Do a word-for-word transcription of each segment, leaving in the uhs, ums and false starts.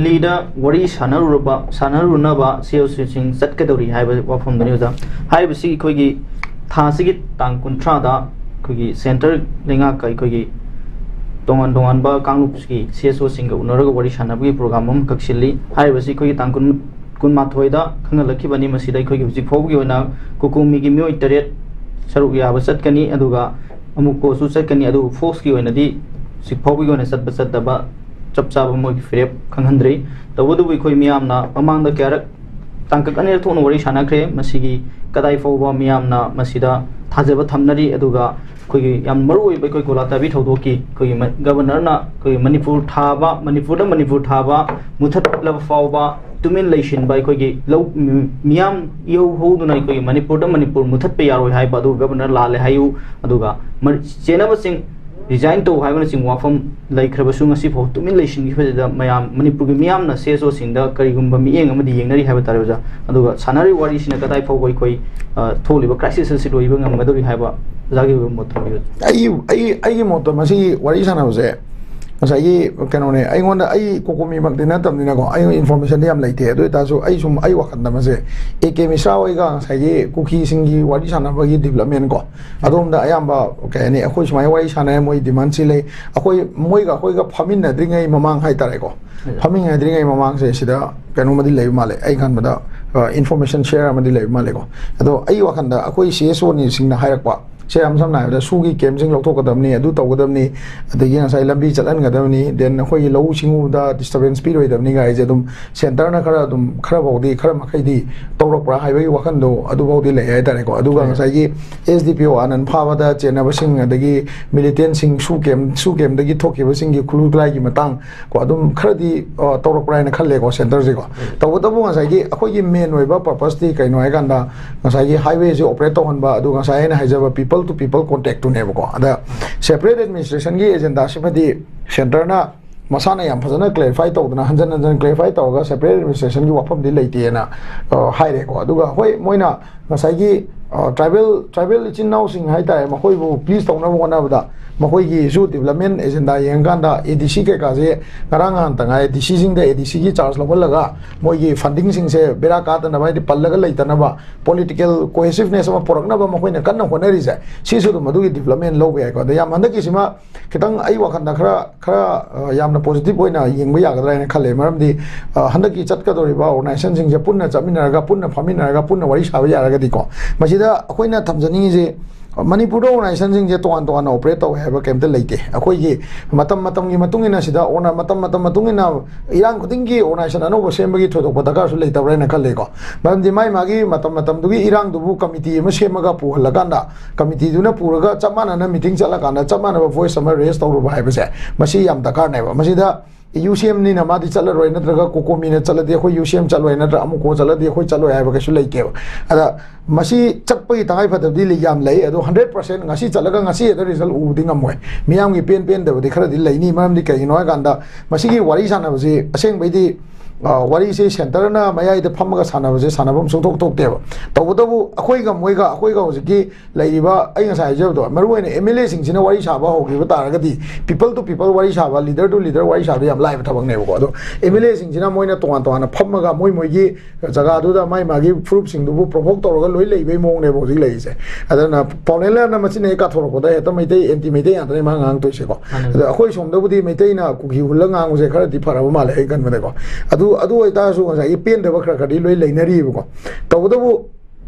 ꯗꯤꯜꯂꯤꯗ ꯋꯥꯔꯤ ꯁꯥꯟꯅꯔꯨꯔꯕ ꯁꯥꯟꯅꯔꯨꯅꯕ ꯁꯤ ꯑꯣ ꯁꯤꯁꯤꯡ ꯆꯠꯀꯗꯧꯔꯤ ꯍꯥꯏꯕ ꯋꯥꯐꯝꯗꯨꯅꯤ ꯑꯣꯖꯥ꯫ ꯍꯥꯏꯔꯤꯕꯁꯤ ꯑꯩꯈꯣꯏꯒꯤ ꯊꯥ ꯑꯁꯤꯒꯤ ꯇꯥꯡ ꯀꯨꯟꯊ꯭ꯔꯥꯗ ꯑꯩꯈꯣꯏꯒꯤ ꯁꯦꯟꯇꯔ ꯂꯩꯉꯥꯛꯀ ꯑꯩꯈꯣꯏꯒꯤ ꯇꯣꯉꯥꯟ ꯇꯣꯉꯥꯟꯕ ꯀꯥꯡꯂꯨꯞꯁꯤꯒꯤ ꯁꯤ ꯑꯦꯁ ꯑꯣꯁꯤꯡꯒ ꯎꯅꯔꯒ ꯋꯥꯔꯤ ꯁꯥꯟꯅꯕꯒꯤ ꯄ꯭ꯔꯣꯒ꯭ꯔꯥꯝ ꯑꯃꯈꯛ ꯁꯤꯜꯂꯤ꯫ ꯍꯥꯏꯔꯤꯕꯁꯤ ꯑꯩꯈꯣꯏꯒꯤ ꯇꯥꯡ ꯀꯨꯟ ꯀꯨꯟꯃꯥꯊꯣꯏꯗ ꯈꯪꯍꯜꯂꯛꯈꯤꯕꯅꯤ꯫ ꯃꯁꯤꯗ ꯑꯩꯈꯣꯏꯒꯤ ꯍꯧꯖꯤꯛ ꯐꯥꯎꯕꯒꯤ ꯑꯣꯏꯅ ꯀꯣꯀꯣꯃꯤꯒꯤ ꯃꯤꯑꯣꯏ ꯇꯔꯦꯠ ꯁꯔꯨꯛ ꯌꯥꯕ ꯆꯠꯀꯅꯤ, ꯑꯗꯨꯒ ꯑꯃꯨꯛ ꯀꯣꯁꯨ ꯆꯠꯀꯅꯤ꯫ ꯑꯗꯨꯕꯨ ꯐꯣꯛꯁꯀꯤ ꯑꯣꯏꯅꯗꯤ ꯍꯧꯖꯤꯛ ꯐꯥꯎꯕꯒꯤ ꯑꯣꯏꯅ ꯆꯠꯄ ꯆꯠꯇꯕ ꯆꯞ ꯆꯥꯕ ꯃꯣꯏꯒꯤ ꯐꯤꯔꯦꯞ ꯈꯪꯍꯟꯗ꯭ꯔꯤ꯫ ꯇꯧꯕꯇꯕꯨ ꯑꯩꯈꯣꯏ ꯃꯤꯌꯥꯝꯅ ꯃꯃꯥꯡꯗ ꯀꯌꯥꯔꯛ ꯇꯥꯡꯀꯛ ꯑꯅꯤꯔꯛ ꯊꯣꯛꯅ ꯋꯥꯔꯤ ꯁꯥꯟꯅꯈ꯭ꯔꯦ꯫ ꯃꯁꯤꯒꯤ ꯀꯗꯥꯏ ꯐꯥꯎꯕ ꯃꯤꯌꯥꯝꯅ ꯃꯁꯤꯗ ꯊꯥꯖꯕ ꯊꯝꯅꯔꯤ, ꯑꯗꯨꯒ ꯑꯩꯈꯣꯏꯒꯤ ꯌꯥꯝ ꯃꯔꯨ ꯑꯣꯏꯕ ꯑꯩꯈꯣꯏ ꯀꯣꯂꯥꯇꯥꯕꯤ ꯊꯧꯗꯣꯛꯀꯤ ꯑꯩꯈꯣꯏꯒꯤ ꯃ-, ꯒꯕꯔꯅꯔꯅ ꯑꯩꯈꯣꯏꯒꯤ ꯃꯅꯤꯄꯨꯔ ꯊꯥꯕ, ꯃꯅꯤꯄꯨꯔꯗ ꯃꯅꯤꯄꯨꯔ ꯊꯥꯕ ꯃꯨꯊꯠꯂꯕ ꯐꯥꯎꯕ ꯇꯨꯃꯤꯟ ꯂꯩꯁꯤꯟꯕ ꯑꯩꯈꯣꯏꯒꯤ ꯂꯧ, ꯃꯤ-, ꯃꯤꯌꯥꯝ ꯏꯍꯧ ꯍꯧꯗꯨꯅ ꯑꯩꯈꯣꯏꯒꯤ ꯃꯅꯤꯄꯨꯔꯗ ꯃꯅꯤꯄꯨꯔ ꯃꯨꯊꯠꯄ ꯌꯥꯔꯣꯏ ꯍꯥꯏꯕ ꯑꯗꯨ ꯒꯕꯔꯅꯔ ꯂꯥꯜꯂꯦ ꯍꯥꯏꯌꯨ, ꯑꯗꯨꯒ ꯃ-, ꯆꯦꯟꯅꯕꯁꯤꯡ ꯔꯤꯖꯥꯏꯟ ꯇꯧ ꯍꯥꯏꯕꯅꯆꯤꯡꯕ ꯋꯥꯐꯝ ꯂꯩꯈ꯭ꯔꯕꯁꯨ ꯉꯁꯤꯐꯥꯎ ꯇꯨꯃꯤꯟ ꯂꯩꯁꯤꯟꯈꯤꯕꯁꯤꯗ ꯃꯌꯥꯝ ꯃꯅꯤꯄꯨꯔꯒꯤ ꯃꯤꯌꯥꯝꯅ ꯁꯤ ꯑꯦꯁ ꯑꯣꯁꯤꯡꯗ ꯀꯔꯤꯒꯨꯝꯕ ꯃꯤꯠꯌꯦꯡ ꯑꯃꯗꯤ ꯌꯦꯡꯅꯔꯤ ꯍꯥꯏꯕ ꯇꯥꯔꯦ ꯑꯣꯖꯥ꯫ ꯑꯗꯨꯒ ꯁꯥꯟꯅꯔꯤꯕ ꯋꯥꯔꯤꯁꯤꯅ ꯀꯗꯥꯏ ꯐꯥꯎꯕ ꯑꯩꯈꯣꯏ, ꯑ, ꯊꯣꯛꯂꯤꯕ ꯀ꯭ꯔꯥꯏꯁꯤꯁ ꯑꯁꯤ ꯂꯣꯏꯕ ꯉꯝꯒꯗꯧꯔꯤ ꯍꯥꯏꯕ ꯑꯣꯖꯥꯒꯤ ꯑꯣꯏꯕ ꯃꯣꯠ ꯊꯝꯕꯤꯌꯨ꯫ ꯑꯩ, ꯑꯩ, ꯑꯩꯒꯤ ꯃꯣꯠꯇ ꯃꯁꯤꯒꯤ ꯋꯥꯔꯤ ꯁꯥꯟꯅꯕꯁꯦ ꯉꯁꯥꯏꯒꯤ ꯀꯩꯅꯣꯅꯦ, ꯑꯩꯉꯣꯟꯗ, ꯑꯩ ꯀꯣꯀꯣꯃꯤꯃꯛꯇꯤ ꯅꯠꯇꯕꯅꯤꯅꯀꯣ, ꯑꯩ ꯏꯟꯐꯣꯔꯃꯦꯁꯟꯗꯤ ꯌꯥꯝ ꯂꯩꯇꯦ꯫ ꯑꯗꯨ ꯑꯣꯏꯇꯥꯔꯁꯨ ꯑꯩ ꯁꯨꯝ ꯑꯩ ꯋꯥꯈꯜꯗ ꯃꯁꯦ ꯑꯦ ꯀꯦ ꯃꯤꯁ꯭ꯔꯥ ꯍꯣꯏꯒ ꯉꯁꯥꯏꯒꯤ ꯀꯨꯀꯤꯁꯤꯡꯒꯤ ꯋꯥꯔꯤ ꯁꯥꯟꯅꯕꯒꯤ ꯗꯤꯕꯂꯞꯃꯦꯟ ꯀꯣ, ꯑꯗꯣꯝꯗ ꯑꯌꯥꯝꯕ ꯀꯩ ꯍꯥꯏꯅꯤ, ꯑꯩꯈꯣꯏ ꯁꯨꯃꯥꯏꯅ ꯋꯥꯔꯤ ꯁꯥꯟꯅꯩ, ꯃꯣꯏ ꯗꯤꯃꯥꯟꯁꯤ ꯂꯩ, ꯑꯩꯈꯣꯏ ꯃꯣꯏꯒ ꯑꯩꯈꯣꯏꯒ ꯐꯝꯃꯤꯟꯅꯗ꯭ꯔꯤꯉꯩ ꯃꯃꯥꯡ ꯍꯥꯏꯇꯥꯔꯦꯀꯣ, ꯐꯝꯃꯤꯟꯅꯗ꯭ꯔꯤꯉꯩ ꯃꯃꯥꯡꯁꯦ ꯁꯤꯗ ꯀꯩꯅꯣꯃꯗꯤ ꯂꯩꯕ ꯃꯥꯜꯂꯦ꯫ ꯑꯩ ꯈꯟꯕꯗ ꯏꯟꯐꯣꯔꯃꯦꯁꯟ ꯁꯦꯌꯔ ꯑꯃꯗꯤ ꯂꯩꯕ ꯃꯥꯜꯂꯦꯀꯣ꯫ ꯑꯗꯣ ꯑꯩ ꯋꯥꯈꯜꯗ ꯑꯩꯈꯣꯏ ꯁꯤ ꯑꯦꯁ ꯑꯣ ꯅꯤꯁꯤꯡꯅ ꯍꯥꯏꯔꯛꯄ ꯁꯦ, ꯌꯥꯝ ꯁꯝꯅ ꯍꯥꯏꯔꯕꯗ ꯁꯨꯒꯤ ꯀꯦꯝꯁꯤꯡ ꯂꯧꯊꯣꯛꯀꯗꯕꯅꯤ, ꯑꯗꯨ ꯇꯧꯒꯗꯕꯅꯤ, ꯑꯗꯒꯤ ꯉꯁꯥꯏ ꯂꯝꯕꯤ ꯆꯠꯍꯟꯒꯗꯕꯅꯤ, ꯗꯦꯟ ꯑꯩꯈꯣꯏꯒꯤ ꯂꯧꯎ ꯁꯤꯡꯎꯕꯗ ꯗꯤꯁꯇꯔꯕꯦꯟꯁ ꯄꯤꯔꯣꯏꯗꯕꯅꯤ ꯀꯥꯏꯁꯦ ꯑꯗꯨꯝ ꯁꯦꯟꯇꯔꯅ ꯈꯔ ꯑꯗꯨꯝ, ꯈꯔꯐꯥꯎꯗꯤ, ꯈꯔ ꯃꯈꯩꯗꯤ ꯇꯧꯔꯛꯄ꯭ꯔꯥ ꯍꯥꯏꯕꯒꯤ ꯋꯥꯈꯜꯗꯣ ꯑꯗꯨꯐꯥꯎꯗꯤ ꯂꯩ ꯍꯥꯏꯇꯥꯔꯦꯀꯣ꯫ ꯑꯗꯨꯒ ꯉꯁꯥꯏꯒꯤ ꯑꯦꯁ ꯗꯤ ꯄꯤ ꯑꯣ ꯑꯥꯅꯟ ꯐꯥꯕꯗ ꯆꯦꯟꯅꯕꯁꯤꯡ, ꯑꯗꯒꯤ ꯃꯤꯂꯤꯇꯦꯟꯁꯤꯡ ꯁꯨ ꯀꯦꯝ, ꯁꯨ ꯀꯦꯝꯗꯒꯤ ꯊꯣꯛꯈꯤꯕꯁꯤꯡꯒꯤ ꯈꯨꯠꯂꯨ ꯈꯨꯠꯂꯥꯏꯒꯤ ꯃꯇꯥꯡ ꯀꯣ, ꯑꯗꯨꯝ ꯈꯔꯗꯤ, ꯑ, ꯇꯧꯔꯛꯄ꯭ꯔꯥ ꯍꯥꯏꯅ ꯈꯜꯂꯦꯀꯣ, ꯁꯦꯟꯇꯔꯁꯤꯀꯣ꯫ ꯇꯧꯕꯇꯕꯨ ꯉꯁꯥꯏꯒꯤ ꯑꯩꯈꯣꯏꯒꯤ ꯃꯦꯟ ꯑꯣꯏꯕ ꯄꯔꯄꯁꯇꯤ ꯀꯩꯅꯣ ꯍꯥꯏꯀꯥꯟꯗ, ꯉꯁꯥꯏꯒꯤ ꯍꯥꯏꯋꯦꯁꯤ ꯑꯣꯄꯔꯦꯠ ꯇꯧꯍꯟꯕ, ꯑꯗꯨꯒ ꯉꯁꯥꯏ ꯑꯩꯅ ꯍꯥꯏꯖꯕ ꯄꯤꯄꯜ ꯇꯨ ꯄꯤꯄꯜ ꯀꯣꯟꯇꯦꯛꯇꯨꯅꯦꯕꯀꯣ꯫ ꯑꯗ ꯁꯦꯄꯔꯦꯠ ꯑꯦꯗꯃꯤꯅꯤꯁꯇ꯭ꯔꯦꯁꯟꯒꯤ ꯑꯦꯖꯦꯟꯗꯥꯁꯤꯃꯗꯤ ꯁꯦꯟꯇꯔꯅ ꯃꯁꯥꯅ ꯌꯥꯝ ꯐꯖꯅ ꯀ꯭ꯂꯦꯔꯤꯐꯥꯏ ꯇꯧꯗꯅ, ꯍꯟꯖꯟ ꯍꯟꯖꯟ ꯀ꯭ꯂꯦꯔꯤꯐꯥꯏ ꯇꯧꯔꯒ ꯁꯦꯄꯔꯦꯠ ꯑꯦꯗꯃꯤꯅꯤꯁꯇ꯭ꯔꯦꯁꯟꯒꯤ ꯋꯥꯐꯝꯗꯤ ꯂꯩꯇꯦꯅ, ꯑ, ꯍꯥꯏꯔꯦꯀꯣ꯫ ꯑꯗꯨꯒ ꯍꯣꯏ, ꯃꯣꯏꯅ ꯉꯁꯥꯏꯒꯤ, ꯑ, ꯇ꯭ꯔꯥꯏꯕꯦꯜ, ꯇ꯭ꯔꯥꯏꯕꯦꯜ ꯏꯆꯤꯟ ꯏꯅꯥꯎꯁꯤꯡ ꯍꯥꯏꯇꯥꯔꯦ, ꯃꯈꯣꯏꯕꯨ ꯄ꯭ꯂꯤꯁ ꯇꯧꯅꯕ ꯍꯣꯠꯅꯕꯗ ꯃꯈꯣꯏꯒꯤꯁꯨ development agenda ꯌꯦꯡꯉꯀꯥꯟꯗ A D C ꯀꯩꯀꯥꯁꯦ ꯉꯔꯥꯡ ꯅꯍꯥꯟꯇ ꯉꯥꯏ D C ꯁꯤꯡꯗ A D C ꯒꯤ charge ꯂꯧꯍꯜꯂꯒ ꯃꯣꯏꯒꯤ funding ꯁꯤꯡꯁꯦ ꯕꯦꯔꯥ ꯀꯥꯗꯅꯕ, ꯍꯥꯏꯗꯤ ꯄꯜꯂꯒ ꯂꯩꯇꯅꯕ, political cohesiveness ꯑꯃ ꯄꯨꯔꯛꯅꯕ ꯃꯈꯣꯏꯅ ꯀꯟꯅ ꯍꯣꯠꯅꯔꯤꯁꯦ, ꯁꯤꯁꯨ ꯑꯗꯨꯝ ꯑꯗꯨꯒꯤ development ꯂꯧꯕ ꯌꯥꯏꯀꯣ꯫ ꯑꯗ ꯌꯥꯝ ꯍꯟꯗꯛꯀꯤꯁꯤꯃ ꯈꯤꯇꯪ ꯑꯩ ꯋꯥꯈꯜꯗ ꯈꯔ, ꯈꯔ, ꯑ, ꯌꯥꯝꯅ positive ꯑꯣꯏꯅ ꯌꯦꯡꯕ ꯌꯥꯒꯗ꯭ꯔꯥ ꯍꯥꯏꯅ ꯈꯜꯂꯦ꯫ ꯃꯔꯝꯗꯤ, ꯑ, ꯍꯟꯗꯛꯀꯤ ꯆꯠꯀꯗꯧꯔꯤꯕ organization ꯁꯤꯡꯁꯦ ꯄꯨꯟꯅ ꯆꯠꯃꯤꯟꯅꯔꯒ, ꯄꯨꯟꯅ ꯐꯝꯃꯤꯟꯅꯔꯒ, ꯄꯨꯟꯅ ꯋꯥꯔꯤ ꯁꯥꯕ ꯌꯥꯔꯒꯗꯤꯀꯣ꯫ ꯃꯁꯤꯗ ꯑꯩꯈꯣꯏꯅ ꯊꯝꯖꯅꯤꯡꯉꯤꯁꯦ, ꯃꯅꯤꯄꯨꯔꯗ organization ꯁꯤꯡꯁꯦ ꯇꯣꯉꯥꯟ ꯇꯣꯉꯥꯟꯅ operate ꯇꯧꯋꯦ ꯍꯥꯏꯕ ꯀꯩꯝꯇ ꯂꯩꯇꯦ꯫ ꯑꯩꯈꯣꯏꯒꯤ ꯃꯇꯝ ꯃꯇꯝꯒꯤ ꯃꯇꯨꯡ ꯏꯟꯅ ꯁꯤꯗ ꯑꯣꯅ-, ꯃꯇꯝ ꯃꯇꯝ ꯃꯇꯨꯡ ꯏꯟꯅ ꯏꯔꯥꯡ ꯈꯨꯗꯤꯡꯒꯤ organization ꯑꯅꯧꯕ ꯁꯦꯝꯕꯒꯤ ꯊꯣꯏꯗꯣꯛꯄ ꯗꯔꯀꯥꯔꯁꯨ ꯂꯩꯇꯕ꯭ꯔꯥ ꯍꯥꯏꯅ ꯈꯜꯂꯦꯀꯣ꯫ ꯃꯔꯝꯗꯤ ꯃꯥꯏ ꯃꯥꯒꯤ ꯃꯇꯝ ꯃꯇꯝꯗꯨꯒꯤ ꯏꯔꯥꯡꯗꯨꯕꯨ committee ꯑꯃ ꯁꯦꯝꯃꯒ ꯄꯨꯍꯜꯂꯀꯥꯟꯗ, committee ꯗꯨꯅ ꯄꯨꯔꯒ ꯆꯞ ꯃꯥꯟꯅꯅ meeting ꯆꯠꯂꯀꯥꯟꯗ ꯆꯞ ꯃꯥꯟꯅꯕ voice ꯑꯃ raise ꯇꯧꯔꯨꯕ ꯍꯥꯏꯕꯁꯦ, ꯃꯁꯤ ꯌꯥꯝ ꯗꯔꯀꯥꯔꯅꯦꯕ꯫ ꯃꯁꯤꯗ U C M ꯅꯤꯅ ꯃꯥꯗꯤ ꯆꯠꯂꯔꯣꯏ, ꯅꯠꯇ꯭ꯔꯒ COCOMI ꯅ ꯆꯠꯂꯗꯤ ꯑꯩꯈꯣꯏ U C M ꯆꯠꯂꯣꯏ, ꯅꯠꯇ꯭ꯔꯒ ꯑꯃꯨꯛ ꯀꯣ ꯆꯠꯂꯗꯤ ꯑꯩꯈꯣꯏ ꯆꯠꯂꯣꯏ ꯍꯥꯏꯕ ꯀꯩꯁꯨ ꯂꯩꯇꯦꯕ꯫ ꯑꯗ ꯃꯁꯤ ꯆꯠꯄꯒꯤ ꯇꯉꯥꯏ ꯐꯗꯕꯗꯤ ꯂꯩ-, ꯌꯥꯝ ꯂꯩ꯫ ꯑꯗꯣ hundred percent ꯉꯁꯤ ꯆꯠꯂꯒ ꯉꯁꯤ ꯍꯦꯛꯇ result ꯎꯕꯗꯤ ꯉꯝꯃꯣꯏ꯫ ꯃꯤꯌꯥꯝꯒꯤ ꯄꯦꯟ ꯄꯦꯟꯗꯕꯗꯤ ꯈꯔꯗꯤ ꯂꯩꯅꯤ꯫ ꯃꯔꯝꯗꯤ ꯀꯩꯒꯤꯅꯣ ꯍꯥꯏꯀꯥꯟꯗ, ꯃꯁꯤꯒꯤ ꯋꯥꯔꯤ ꯁꯥꯟꯅꯕꯁꯤ ꯑꯁꯦꯡꯕꯩꯗꯤ, ꯑ, ꯋꯥꯔꯤꯁꯤ centre ꯅ ꯃꯌꯥꯏꯗ ꯐꯝꯃꯒ ꯁꯥꯟꯅꯕꯁꯦ ꯁꯥꯟꯅꯐꯝ ꯁꯨꯡꯊꯣꯛ ꯊꯣꯛꯇꯦꯕ꯫ ꯇꯧꯕꯇꯕꯨ ꯑꯩꯈꯣꯏꯒ ꯃꯣꯏꯒ, ꯑꯩꯈꯣꯏꯒ ꯍꯧꯖꯤꯛꯀꯤ ꯂꯩꯔꯤꯕ, ꯑꯩ ꯉꯁꯥꯏ ꯍꯥꯏꯖꯕꯗꯣ, ꯃꯔꯨ ꯑꯣꯏꯅ M L A ꯁꯤꯡꯁꯤꯅ ꯋꯥꯔꯤ ꯁꯥꯕ ꯍꯧꯈꯤꯕ ꯇꯥꯔꯒꯗꯤ, people to people ꯋꯥꯔꯤ ꯁꯥꯕ, leader to leader ꯋꯥꯔꯤ ꯁꯥꯕꯗꯤ ꯌꯥꯝ ꯂꯥꯏꯕ ꯊꯕꯛꯅꯦꯕꯀꯣ꯫ ꯑꯗꯣ M L A ꯁꯤꯡꯁꯤꯅ ꯃꯣꯏꯅ ꯇꯣꯉꯥꯟ ꯇꯣꯉꯥꯟꯅ ꯐꯝꯃꯒ ꯃꯣꯏ ꯃꯣꯏꯒꯤ ꯖꯒꯥꯗꯨꯗ ꯃꯥꯏ ꯃꯥꯒꯤ ꯐꯨꯔꯨꯞꯁꯤꯡꯗꯨꯕꯨ provoke ꯇꯧꯔꯒ ꯂꯣꯏ ꯂꯩꯕꯩ ꯃꯑꯣꯡꯅꯦꯕ ꯍꯧꯖꯤꯛ ꯂꯩꯔꯤꯁꯦ꯫ ꯑꯗꯨꯅ ꯄꯥꯎꯂꯦꯟꯂꯔꯅ ꯃꯆꯤꯟ ꯍꯦꯛ ꯀꯥꯊꯣꯔꯛꯄꯗ ꯍꯦꯛꯇ ꯃꯩꯇꯩ, anti ꯃꯩꯇꯩ ꯉꯥꯛꯇꯅꯦ ꯃꯥ ꯉꯥꯡꯉꯛꯇꯣꯏꯁꯦꯀꯣ꯫ ꯃꯥꯅꯦ꯫ ꯑꯗꯣ ꯑꯩꯈꯣꯏ ꯁꯣꯝꯗꯕꯨꯗꯤ ꯃꯩꯇꯩꯅ ꯀꯨꯀꯤ ꯍꯨꯜꯂ ꯉꯥꯡꯕꯁꯦ ꯈꯔꯗꯤ ꯐꯔꯕ ꯃꯥꯜꯂꯦ ꯑꯩ ꯈꯟꯕꯗꯀꯣ꯫ ꯑꯗꯨ, ꯑꯗꯨ ꯑꯣꯏꯇꯥꯔꯁꯨ ꯉꯁꯥꯏꯒꯤ ꯄꯦꯟꯗꯕ ꯈꯔ ꯈꯔꯗꯤ ꯂꯣꯏ ꯂꯩꯅꯔꯤꯕꯀꯣ꯫ ꯇꯧꯕꯇꯕꯨ,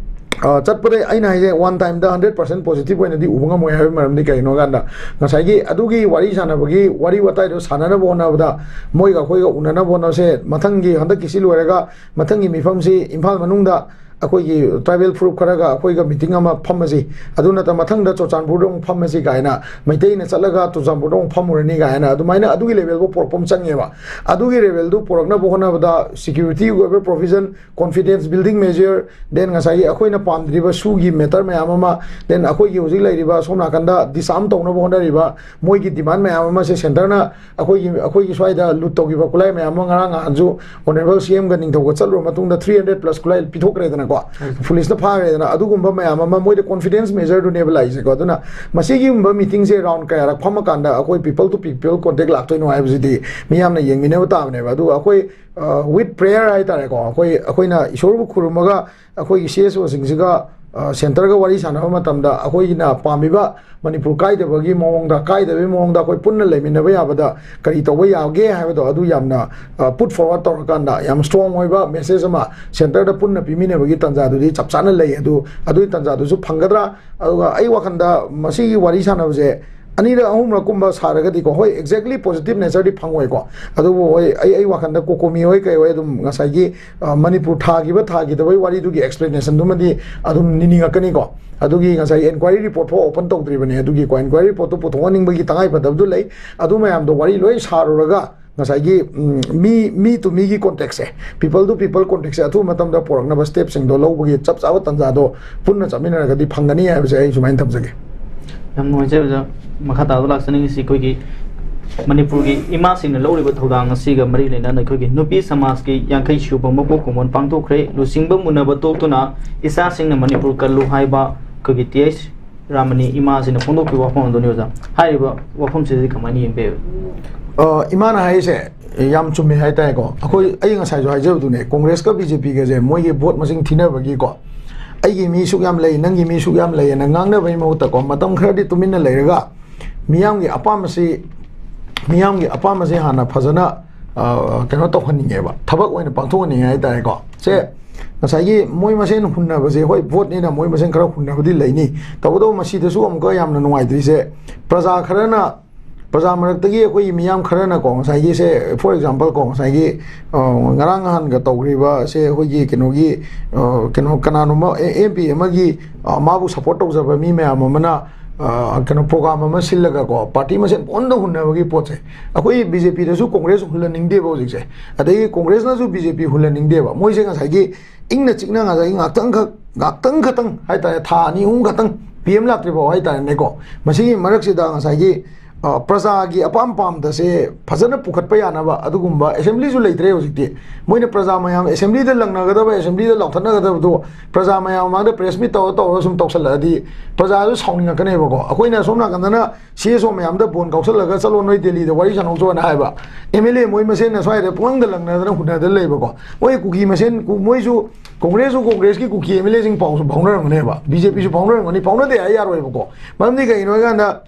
ꯑ, ꯆꯠꯄꯗ ꯑꯩꯅ ꯍꯥꯏꯁꯦ, one time ꯗ hundred percent positive ꯑꯣꯏꯅꯗꯤ ꯎꯕ ꯉꯝꯃꯣꯏ ꯍꯥꯏꯕꯒꯤ ꯃꯔꯝꯗꯤ ꯀꯩꯒꯤꯅꯣ ꯍꯥꯏ ꯀꯥꯟꯗ, ꯉꯁꯥꯏꯒꯤ ꯑꯗꯨꯒꯤ ꯋꯥꯔꯤ ꯁꯥꯟꯅꯕꯒꯤ, ꯋꯥꯔꯤ ꯋꯥꯇꯥꯏꯗꯣ ꯁꯥꯟꯅꯅꯕ ꯍꯣꯠꯅꯕꯗ, ꯃꯣꯏꯒ ꯑꯩꯈꯣꯏꯒ ꯎꯅꯅꯕ ꯍꯣꯠꯅꯕꯁꯦ, ꯃꯊꯪꯒꯤ, ꯍꯟꯗꯛꯀꯤꯁꯤ ꯂꯣꯏꯔꯒ ꯃꯊꯪꯒꯤ ꯃꯤꯐꯝꯁꯤ ꯏꯝꯐꯥꯜ ꯃꯅꯨꯡꯗ ꯑꯩꯈꯣꯏꯒꯤ tribal ꯐꯨꯔꯨꯞ ꯈꯔꯒ ꯑꯩꯈꯣꯏꯒ meeting ꯑꯃ ꯐꯝꯃꯁꯤ, ꯑꯗꯨ ꯅꯠꯇ ꯃꯊꯪꯗ ꯆꯨꯔꯆꯥꯟꯄꯨꯔꯗ ꯑꯃꯨꯛ ꯐꯝꯃꯁꯤ ꯀꯥꯏꯅ ꯃꯩꯇꯩꯅ ꯆꯠꯂꯒ ꯆꯨꯔꯆꯥꯟꯄꯨꯔꯗ ꯑꯃꯨꯛ ꯐꯝꯃꯨꯔꯅꯤ ꯀꯥꯏꯅ ꯑꯗꯨꯃꯥꯏꯅ ꯑꯗꯨꯒꯤ level ꯐꯥꯎ ꯄꯨꯔꯛꯄ ꯑꯃ ꯆꯪꯉꯦꯕ꯫ ꯑꯗꯨꯒꯤ level ꯗꯨ ꯄꯨꯔꯛꯅꯕ ꯍꯣꯠꯅꯕꯗ security ꯒꯤ ꯑꯣꯏꯕ provision, confidence building measure, then ꯉꯁꯥꯏꯒꯤ ꯑꯩꯈꯣꯏꯅ ꯄꯥꯝꯗ꯭ꯔꯤꯕ ꯁꯨꯒꯤ matter ꯃꯌꯥꯝ ꯑꯃ, then ꯑꯩꯈꯣꯏꯒꯤ ꯍꯧꯖꯤꯛ ꯂꯩꯔꯤꯕ ꯁꯣꯝ ꯅꯥꯀꯟꯗ disarm ꯇꯧꯅꯕ ꯍꯣꯠꯅꯔꯤꯕ ꯃꯣꯏꯒꯤ demand ꯃꯌꯥꯝ ꯑꯃꯁꯦ centre ꯅ ꯑꯩꯈꯣꯏꯒꯤ, ꯑꯩꯈꯣꯏꯒꯤ ꯁ꯭ꯋꯥꯏꯗ loot ꯇꯧꯈꯤꯕ ꯈꯨꯠꯂꯥꯏ ꯃꯌꯥꯝ ꯑꯃ ꯉꯔꯥꯡ ꯅꯍꯥꯟꯁꯨ honourable C M ꯒ ꯅꯤꯡꯊꯧꯒ ꯆꯠꯂꯨꯔ ꯃꯇꯨꯡꯗ three hundred plus ꯈꯨꯠꯂꯥꯏ ꯄꯤꯊꯣꯛꯈ꯭ꯔꯦꯗꯅꯀꯣ꯫ ꯐꯨꯂꯤꯁꯅ ꯐꯥꯈ꯭ꯔꯦꯗꯅ, ꯑꯗꯨꯒꯨꯝꯕ ꯃꯌꯥꯝ ꯑꯃ ꯃꯣꯏꯗ ꯀꯣꯟꯐꯤꯗꯦꯟꯁ ꯃꯦꯖꯔꯗꯨꯅꯦꯕ ꯂꯥꯛꯏꯁꯦꯀꯣ꯫ ꯑꯗꯨꯅ ꯃꯁꯤꯒꯨꯝꯕ ꯃꯤꯇꯤꯡꯁꯦ ꯔꯥꯎꯟ ꯀꯌꯥꯔꯛ ꯐꯝꯃꯀꯥꯟꯗ ꯑꯩꯈꯣꯏ ꯄꯤꯄꯜ ꯇꯨ ꯄꯤꯄꯜ ꯀꯣꯟꯇꯦꯛ ꯂꯥꯛꯇꯣꯏꯅꯣ ꯍꯥꯏꯕꯁꯤꯗꯤ ꯃꯤ ꯌꯥꯝꯅ ꯌꯦꯡꯃꯤꯟꯅꯕ ꯇꯥꯕꯅꯦꯕ꯫ ꯑꯗꯨꯒ ꯑꯩꯈꯣꯏ ꯋꯤꯠ ꯄ꯭ꯔꯦꯌꯔ ꯍꯥꯏꯇꯥꯔꯦꯀꯣ, ꯑꯩꯈꯣꯏ ꯑꯩꯈꯣꯏꯅ ꯏꯁꯣꯔꯕꯨ ꯈꯨꯔꯨꯝꯃꯒ ꯑꯩꯈꯣꯏꯒꯤ ꯁꯤ ꯑꯦꯁ ꯑꯣꯁꯤꯡꯁꯤꯒ ꯁꯦꯟꯇꯔꯒ ꯋꯥꯔꯤ ꯁꯥꯟꯅꯕ ꯃꯇꯝꯗ ꯑꯩꯈꯣꯏꯒꯤꯅ ꯄꯥꯝꯃꯤꯕ ꯃꯅꯤꯄꯨꯔ ꯀꯥꯏꯗꯕꯒꯤ ꯃꯑꯣꯡꯗ, ꯀꯥꯏꯗꯕꯒꯤ ꯃꯑꯣꯡꯗ ꯑꯩꯈꯣꯏ ꯄꯨꯟꯅ ꯂꯩꯃꯤꯟꯅꯕ ꯌꯥꯕꯗ ꯀꯔꯤ ꯇꯧꯕ ꯌꯥꯒꯦ ꯍꯥꯏꯕꯗꯣ, ꯑꯗꯨ ꯌꯥꯝꯅ ꯄꯨꯠ ꯐꯣꯔꯋꯥꯔꯗ ꯇꯧꯔꯀꯥꯟꯗ ꯌꯥꯝ ꯁ꯭ꯇꯔꯣꯡ ꯑꯣꯏꯕ ꯃꯦꯁꯦꯖ ꯑꯃ ꯁꯦꯟꯇꯔꯗ ꯄꯨꯟꯅ ꯄꯤꯃꯤꯟꯅꯕꯒꯤ ꯇꯥꯟꯖꯥꯗꯨꯗꯤ ꯆꯞ ꯆꯥꯅ ꯂꯩ꯫ ꯑꯗꯨ ꯑꯗꯨꯒꯤ ꯇꯥꯟꯖꯥꯗꯨꯁꯨ ꯐꯪꯒꯗ꯭ꯔꯥ? ꯑꯗꯨꯒ ꯑꯩ ꯋꯥꯈꯜꯗ ꯃꯁꯤꯒꯤ ꯋꯥꯔꯤ ꯁꯥꯟꯅꯕꯁꯦ ꯑꯅꯤꯔꯛ ꯑꯍꯨꯝꯔꯛꯀꯨꯝꯕ ꯁꯥꯔꯒꯗꯤꯀꯣ, ꯍꯣꯏ, ꯑꯦꯛꯖꯦꯛꯂꯤ ꯄꯣꯖꯤꯇꯤꯚ ꯅꯦꯆꯔꯗꯤ ꯐꯪꯉꯣꯏꯀꯣ, ꯑꯗꯨꯕꯨ ꯍꯣꯏ, ꯑꯩ ꯑꯩ ꯋꯥꯈꯜꯗ ꯀꯣꯀꯣꯃꯤ ꯍꯣꯏ ꯀꯩ ꯍꯣꯏ ꯑꯗꯨꯝ ꯉꯁꯥꯏꯒꯤ ꯑ, ꯃꯅꯤꯄꯨꯔ ꯊꯥꯈꯤꯕ ꯊꯥꯈꯤꯗꯕꯒꯤ ꯋꯥꯔꯤꯗꯨꯒꯤ ꯑꯦꯛꯁꯄ꯭ꯂꯦꯅꯦꯁꯟꯗꯨꯃꯗꯤ ꯑꯗꯨꯝ ꯅꯤꯅꯤꯡꯉꯛꯀꯅꯤꯀꯣ꯫ ꯑꯗꯨꯒꯤ ꯉꯁꯥꯏ ꯏꯟꯀ꯭ꯋꯥꯏꯔꯤ ꯔꯤꯄꯣꯔꯠ ꯐꯥꯎ ꯑꯣꯄꯟ ꯇꯧꯗ꯭ꯔꯤꯕꯅꯦ꯫ ꯑꯗꯨꯒꯤꯀꯣ, ꯏꯟꯀ꯭ꯋꯥꯏꯔꯤ ꯔꯤꯄꯣꯔꯠꯇꯨ ꯄꯨꯊꯣꯛꯍꯟꯅꯤꯡꯕꯒꯤ ꯇꯉꯥꯏꯐꯗꯕꯗꯨ ꯂꯩ꯫ ꯑꯗꯨ ꯃꯌꯥꯝꯗꯣ ꯋꯥꯔꯤ ꯂꯣꯏ ꯁꯥꯔꯨꯔꯒ ꯉꯁꯥꯏꯒꯤ, ꯎꯝ, ꯃꯤ ꯃꯤ ꯇꯨ ꯃꯤꯒꯤ ꯀꯣꯟꯇꯦꯛꯁꯦ, ꯄꯤꯄꯜ ꯇꯨ ꯄꯤꯄꯜ ꯀꯣꯟꯇꯦꯛꯁꯦ ꯑꯊꯨꯕ ꯃꯇꯝꯗ ꯄꯨꯔꯛꯅꯕ ꯁ꯭ꯇꯦꯞꯁꯤꯡꯗꯣ ꯂꯧꯕꯒꯤ ꯆꯞ ꯆꯥꯕ ꯇꯥꯟꯖꯥꯗꯣ ꯄꯨꯟꯅ ꯆꯠꯃꯤꯟꯅꯔꯒꯗꯤ ꯐꯪꯒꯅꯤ ꯍꯥꯏꯕꯁꯦ ꯑꯩ ꯁꯨꯃꯥꯏꯅ ꯊꯝꯖꯒꯦ꯫ ꯌꯥꯝ ꯅꯨꯡꯉꯥꯏꯖꯩ ꯑꯣꯖꯥ꯫ ꯃꯈꯥ ꯇꯥꯕ ꯂꯥꯛꯆꯅꯤꯡꯉꯤꯁꯤ ꯑꯩꯈꯣꯏꯒꯤ ꯃꯅꯤꯄꯨꯔꯒꯤ ꯏꯃꯥꯁꯤꯡꯅ ꯂꯧꯔꯤꯕ ꯊꯧꯗꯥꯡ ꯑꯁꯤꯒ ꯃꯔꯤ ꯂꯩꯅꯅ ꯑꯩꯈꯣꯏꯒꯤ ꯅꯨꯄꯤ ꯁꯃꯥꯖꯀꯤ ꯌꯥꯡꯈꯩ ꯁꯨꯕ ꯃꯄꯣꯛ ꯀꯨꯝꯑꯣꯟ ꯄꯥꯡꯊꯣꯛꯈ꯭ꯔꯦ꯫ ꯂꯨꯆꯤꯡꯕ ꯃꯨꯟꯅꯕ ꯇꯣꯛꯇꯨꯅ ꯏꯆꯥꯁꯤꯡꯅ ꯃꯅꯤꯄꯨꯔ ꯀꯜꯂꯨ ꯍꯥꯏꯕ ꯑꯩꯈꯣꯏꯒꯤ ꯇꯤ ꯑꯩꯆ ꯔꯥꯃꯅꯤ ꯏꯃꯥꯁꯤꯅ ꯐꯣꯡꯗꯣꯛꯈꯤꯕ ꯋꯥꯐꯝ ꯑꯗꯨꯅꯤ ꯑꯣꯖꯥ꯫ ꯍꯥꯏꯔꯤꯕ ꯋꯥꯐꯝꯁꯤꯗꯤ ꯀꯃꯥꯏꯅ ꯌꯦꯡꯕꯤꯕ? ꯑ, ꯏꯃꯥꯅ ꯍꯥꯏꯔꯤꯁꯦ ꯌꯥꯝ ꯆꯨꯝꯃꯦ ꯍꯥꯏꯇꯥꯔꯦꯀꯣ꯫ ꯑꯩꯈꯣꯏ, ꯑꯩ ꯉꯁꯥꯏꯁꯨ ꯍꯥꯏꯖꯕꯗꯨꯅꯦ, ꯀꯣꯡꯒ꯭ꯔꯦꯁꯀ ꯕꯤ ꯖꯦ ꯄꯤꯒꯁꯦ ꯃꯣꯏꯒꯤ ꯚꯣꯠ ꯃꯁꯤꯡ ꯊꯤꯅꯕꯒꯤꯀꯣ, "ꯑꯩꯒꯤ ꯃꯤ ꯁꯨꯛ ꯌꯥꯝ ꯂꯩ, ꯅꯪꯒꯤ ꯃꯤ ꯁꯨꯛ ꯌꯥꯝ ꯂꯩ" ꯍꯥꯏꯅ ꯉꯥꯡꯅꯕꯒꯤ ꯃꯍꯨꯠꯇꯀꯣ, ꯃꯇꯝ ꯈꯔꯗꯤ ꯇꯨꯃꯤꯟꯅ ꯂꯩꯔꯒ ꯃꯤꯌꯥꯝꯒꯤ ꯑꯄꯥꯝꯕꯁꯤ, ꯃꯤꯌꯥꯝꯒꯤ ꯑꯄꯥꯝꯕꯁꯤ ꯍꯥꯟꯅ ꯐꯖꯅ, ꯑ, ꯀꯩꯅꯣ ꯇꯧꯍꯟꯅꯤꯡꯉꯦꯕ, ꯊꯕꯛ ꯑꯣꯏꯅ ꯄꯥꯡꯊꯣꯛꯍꯟꯅꯤꯡꯉꯦ ꯍꯥꯏꯇꯥꯔꯦꯀꯣ꯫ ꯁꯦ, ꯉꯁꯥꯏꯒꯤ ꯃꯣꯏ ꯃꯁꯦꯟ ꯍꯨꯟꯅꯕꯁꯦ, ꯍꯣꯏ, ꯚꯣꯠꯅꯤꯅ ꯃꯣꯏ ꯃꯁꯦꯟ ꯈꯔ ꯍꯨꯟꯅꯕꯗꯤ ꯂꯩꯅꯤ꯫ ꯇꯧꯕꯇꯕꯨ ꯃꯁꯤꯗꯁꯨ ꯑꯃꯨꯛꯀ ꯌꯥꯝꯅ ꯅꯨꯡꯉꯥꯏꯇ꯭ꯔꯤꯁꯦ, ꯄ꯭ꯔꯖꯥ ꯈꯔꯅ, ꯄ꯭ꯔꯖꯥ ꯃꯔꯛꯇꯒꯤ ꯑꯩꯈꯣꯏꯒꯤ ꯃꯤꯌꯥꯝ ꯈꯔꯅꯀꯣ, ꯉꯁꯥꯏꯒꯤ ꯁꯦ, for example ꯀꯣ, ꯉꯁꯥꯏꯒꯤ, ꯑ, ꯉꯔꯥꯡ ꯅꯍꯥꯟꯒ ꯇꯧꯈ꯭ꯔꯤꯕ ꯁꯦ, ꯑꯩꯈꯣꯏꯒꯤ ꯀꯩꯅꯣꯒꯤ, ꯑ, ꯀꯩꯅꯣ, ꯀꯅꯥꯅꯣꯝꯃ, ꯑꯦꯝ ꯄꯤ ꯑꯃꯒꯤ, ꯑ, ꯃꯥꯕꯨ ꯁꯞꯄꯣꯔꯠ ꯇꯧꯖꯕ ꯃꯤ ꯃꯌꯥꯝ ꯑꯃꯅ, ꯑ, ꯀꯩꯅꯣ, ꯄ꯭ꯔꯣꯒ꯭ꯔꯥꯝ ꯑꯃ ꯁꯤꯜꯂꯒꯀꯣ, ꯄꯥꯔꯇꯤ ꯃꯁꯦꯟ ꯄꯨꯟꯅ ꯍꯨꯟꯅꯕꯒꯤ ꯄꯣꯠꯁꯦ, ꯑꯩꯈꯣꯏ ꯕꯤ ꯖꯦ ꯄꯤꯗꯁꯨ ꯀꯣꯡꯒ꯭ꯔꯦꯁ ꯍꯨꯜꯍꯟꯅꯤꯡꯗꯦꯕ ꯍꯧꯖꯤꯛꯁꯦ꯫ ꯑꯗꯒꯤ ꯀꯣꯡꯒ꯭ꯔꯦꯁꯅꯁꯨ ꯕꯤ ꯖꯦ ꯄꯤ ꯍꯨꯜꯍꯟꯅꯤꯡꯗꯦꯕ꯫ ꯃꯣꯏꯁꯦ ꯉꯁꯥꯏꯒꯤ ꯏꯪꯅ ꯆꯤꯛꯅ ꯉꯁꯥꯏꯒꯤ ꯉꯥꯛꯇꯪꯈꯛ, ꯉꯥꯛꯇꯪ ꯈꯛꯇꯪ ꯍꯥꯏꯇꯥꯔꯦ, ꯊꯥ ꯑꯅꯤ ꯑꯍꯨꯝ ꯈꯛꯇꯪ ꯄꯤ ꯑꯦꯝ ꯂꯥꯛꯇ꯭ꯔꯤꯐꯥꯎ ꯍꯥꯏꯇꯥꯔꯦꯅꯦꯀꯣ, ꯃꯁꯤꯒꯤ ꯃꯔꯛꯁꯤꯗ ꯉꯁꯥꯏꯒꯤ ꯑ, ꯄ꯭ꯔꯖꯥꯒꯤ ꯑꯄꯥꯝ ꯄꯥꯝꯗꯁꯦ ꯐꯖꯅ ꯄꯨꯈꯠꯄ ꯌꯥꯅꯕ ꯑꯗꯨꯒꯨꯝꯕ ꯑꯦꯁꯦꯝꯕ꯭ꯂꯤꯁꯨ ꯂꯩꯇ꯭ꯔꯦ ꯍꯧꯖꯤꯛꯇꯤ꯫ ꯃꯣꯏꯅ ꯄ꯭ꯔꯖꯥ ꯃꯌꯥꯝ ꯑꯦꯁꯦꯝꯕ꯭ꯂꯤꯗ ꯂꯪꯅꯒꯗꯕ, ꯑꯦꯁꯦꯝꯕ꯭ꯂꯤꯗ ꯂꯥꯎꯊꯠꯅꯒꯗꯕꯗꯣ ꯄ꯭ꯔꯖꯥ ꯃꯌꯥꯝ ꯃꯃꯥꯡꯗ ꯄ꯭ꯔꯦꯁ ꯃꯤꯠ ꯇꯧꯔ ꯇꯧꯔꯒ ꯁꯨꯝ ꯇꯧꯁꯜꯂꯛꯑꯗꯤ ꯄ꯭ꯔꯖꯥꯗꯨ ꯁꯥꯎꯅꯤꯡꯉꯛꯀꯅꯦꯕꯀꯣ꯫ ꯑꯩꯈꯣꯏꯅ ꯑꯁꯣꯝ ꯅꯥꯀꯟꯗꯅ ꯁꯤ ꯑꯦꯁ ꯑꯣ ꯃꯌꯥꯝꯗ ꯕꯣꯟ ꯀꯥꯎꯁꯜꯂꯒ "ꯆꯠꯂꯣ, ꯅꯣꯏ ꯗꯦꯜꯂꯤꯗ ꯋꯥꯔꯤ ꯁꯥꯟꯅꯧ ꯆꯣꯅ" ꯍꯥꯏꯕ, ꯑꯦꯝ ꯑꯦꯜ ꯑꯦ ꯃꯣꯏ ꯃꯁꯦꯟꯅ ꯁ꯭ꯋꯥꯏꯗ ꯄꯨꯡꯗ ꯂꯪꯅꯗꯅ ꯍꯨꯟꯅꯗꯅ ꯂꯩꯕꯀꯣ꯫ ꯃꯣꯏ ꯀꯨꯀꯤ ꯃꯁꯦꯟ, ꯀꯨ-, ꯃꯣꯏꯁꯨ ꯀꯣꯡꯒ꯭ꯔꯦꯁꯁꯨ ꯀꯣꯡꯒ꯭ꯔꯦꯁꯀꯤ ꯀꯨꯀꯤ ꯑꯦꯝ ꯑꯦꯜ ꯑꯦꯁꯤꯡ ꯄꯥꯎꯁꯨ ꯐꯥꯎꯅꯔꯝꯒꯅꯦꯕ, ꯕꯤ ꯖꯦ ꯄꯤꯁꯨ ꯐꯥꯎꯅꯔꯝꯒꯅꯤ꯫ ꯐꯥꯎꯅꯗꯦ ꯍꯥꯏ ꯌꯥꯔꯣꯏꯕꯀꯣ꯫ ꯃꯔꯝꯗꯤ ꯀꯩꯒꯤꯅꯣ ꯍꯥꯏꯀꯥꯟꯗ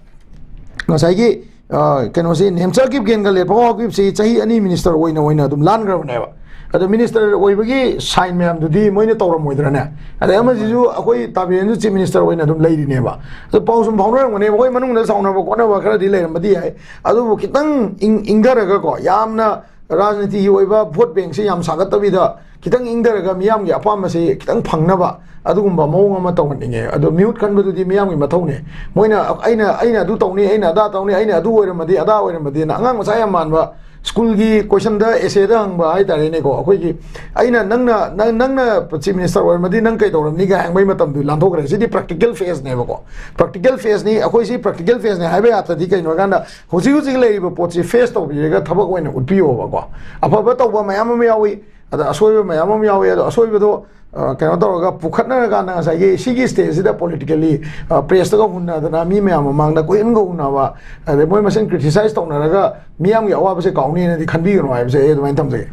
ꯉꯁꯥꯏꯒꯤ, ꯑ, ꯀꯩꯅꯣꯁꯤ, ꯅꯦꯝꯆꯥ ꯀꯤꯞꯒꯦꯟꯒ ꯂꯦꯞꯄ ꯀꯤꯞꯁꯤ ꯆꯍꯤ ꯑꯅꯤ ꯃꯤꯅꯤꯁꯇꯔ ꯑꯣꯏꯅ ꯑꯣꯏꯅ ꯑꯗꯨꯝ ꯂꯥꯟꯈ꯭ꯔꯕꯅꯦꯕ꯫ ꯑꯗꯣ ꯃꯤꯅꯤꯁꯇꯔ ꯑꯣꯏꯕꯒꯤ ꯁꯥꯏꯟ ꯃꯌꯥꯝꯗꯨꯗꯤ ꯃꯣꯏꯅ ꯇꯧꯔꯝꯃꯣꯏꯗ꯭ꯔꯅꯦ? ꯑꯗꯩ ꯑꯃꯁꯤꯁꯨ ꯑꯩꯈꯣꯏ ꯇꯥꯕꯤꯔꯦꯟꯁꯨ ꯆꯤꯐ ꯃꯤꯅꯤꯁꯇꯔ ꯑꯣꯏꯅ ꯑꯗꯨꯝ ꯂꯩꯔꯤꯅꯦꯕ꯫ ꯑꯗꯣ ꯄꯥꯎ ꯁꯨꯝ ꯐꯥꯎꯅꯔꯝꯒꯅꯦꯕ, ꯑꯩꯈꯣꯏ ꯃꯅꯨꯡꯗ ꯁꯥꯎꯅꯕ ꯈꯣꯠꯅꯕ ꯈꯔꯗꯤ ꯂꯩꯔꯝꯕꯗꯤ ꯌꯥꯏ꯫ ꯑꯗꯨꯕꯨ ꯈꯤꯇꯪ ꯏꯪ-, ꯏꯪꯊꯔꯒꯀꯣ, ꯌꯥꯝꯅ ꯔꯥꯖꯅꯤꯇꯤꯒꯤ ꯑꯣꯏꯕ ꯚꯣꯠ ꯕꯦꯡꯁꯦ ꯌꯥꯝ ꯁꯥꯒꯠꯇꯕꯤꯗ, ꯈꯤꯇꯪ ꯏꯪꯊꯔꯒ ꯃꯤꯌꯥꯝꯒꯤ ꯑꯄꯥꯝꯕꯁꯦ ꯈꯤꯇꯪ ꯐꯪꯅꯕ ꯑꯗꯨꯒꯨꯝꯕ ꯃꯑꯣꯡ ꯑꯃ ꯇꯧꯍꯟꯅꯤꯡꯉꯦ꯫ ꯑꯗꯣ ꯃꯤꯍꯨꯠ ꯈꯟꯕꯗꯨꯗꯤ ꯃꯤꯌꯥꯝꯒꯤ ꯃꯊꯧꯅꯦ꯫ ꯃꯣꯏꯅ "ꯑꯩꯅ, ꯑꯩꯅ ꯑꯗꯨ ꯇꯧꯅꯤ, ꯑꯩꯅ ꯑꯗꯥ ꯇꯧꯅꯤ, ꯑꯩꯅ ꯑꯗꯨ ꯑꯣꯏꯔꯝꯃꯗꯤ, ꯑꯗꯥ ꯑꯣꯏꯔꯝꯃꯗꯤꯅ" ꯑꯉꯥꯡ ꯃꯆꯥ ꯌꯥꯝ ꯃꯥꯟꯕ, ꯁ꯭ꯀꯨꯜꯒꯤ ꯀꯣꯏꯁꯟꯗ ꯑꯦꯁꯦꯗ ꯍꯪꯕ ꯍꯥꯏꯇꯥꯔꯦꯅꯦꯀꯣ꯫ ꯑꯩꯈꯣꯏꯒꯤ, "ꯑꯩꯅ, ꯅꯪꯅ, ꯅꯪ, ꯅꯪꯅ ꯆꯤꯐ ꯃꯤꯅꯤꯁꯇꯔ ꯑꯣꯏꯔꯝꯃꯗꯤ ꯅꯪ ꯀꯩ ꯇꯧꯔꯝꯅꯤꯒ" ꯍꯪꯕꯒꯤ ꯃꯇꯝꯗꯨ ꯂꯥꯟꯊꯣꯛꯈ꯭ꯔꯦ꯫ ꯁꯤꯗꯤ ꯄ꯭ꯔꯦꯛꯇꯤꯀꯦꯜ ꯐꯦꯁꯅꯦꯕꯀꯣ꯫ ꯄ꯭ꯔꯦꯛꯇꯤꯀꯦꯜ ꯐꯦꯁꯅꯤ꯫ ꯑꯩꯈꯣꯏ ꯁꯤ ꯄ꯭ꯔꯦꯛꯇꯤꯀꯦꯜ ꯐꯦꯁꯅꯤ ꯍꯥꯏꯕ ꯌꯥꯗ꯭ꯔꯗꯤ ꯀꯩꯅꯣ ꯍꯥꯏꯀꯥꯟꯗ, ꯍꯧꯖꯤꯛ ꯍꯧꯖꯤꯛ ꯂꯩꯔꯤꯕ ꯄꯣꯠꯁꯤ ꯐꯦꯁ ꯇꯧꯕꯤꯔꯒ ꯊꯕꯛ ꯑꯣꯏꯅ ꯎꯠꯄꯤꯌꯣꯕꯀꯣ꯫ ꯑꯐꯕ ꯇꯧꯕ ꯃꯌꯥꯝ ꯑꯃ ꯌꯥꯎꯏ, ꯑꯗ ꯑꯁꯣꯏꯕ ꯃꯌꯥꯝ ꯑꯃ ꯌꯥꯎꯏ꯫ ꯑꯗꯣ ꯑꯁꯣꯏꯕꯗꯣ, ꯑ, ꯀꯩꯅꯣ ꯇꯧꯔꯒ ꯄꯨꯈꯠꯅꯔꯀꯥꯟꯗ ꯉꯁꯥꯏꯒꯤ ꯁꯤꯒꯤ ꯁ꯭ꯇꯦꯖꯁꯤꯗ ꯄꯣꯂꯤꯇꯤꯀꯦꯜꯂꯤ, ꯑ, ꯄ꯭ꯔꯦꯁꯇꯒ ꯍꯨꯟꯅꯗꯅ, ꯃꯤ ꯃꯌꯥꯝ ꯃꯃꯥꯡꯗ ꯀꯣꯏꯍꯟꯒ ꯍꯨꯟꯅꯕ, ꯑꯗꯩ ꯃꯣꯏ ꯃꯁꯦꯟ ꯀ꯭ꯔꯤꯇꯤꯁꯥꯏꯁ ꯇꯧꯅꯔꯒ ꯃꯤꯌꯥꯝꯒꯤ ꯑꯋꯥꯕꯁꯦ ꯀꯥꯎꯅꯤꯅꯗꯤ ꯈꯟꯕꯤꯒꯅꯨ ꯍꯥꯏꯕꯁꯦ ꯑꯩ ꯑꯗꯨꯃꯥꯏꯅ ꯊꯝꯖꯒꯦ꯫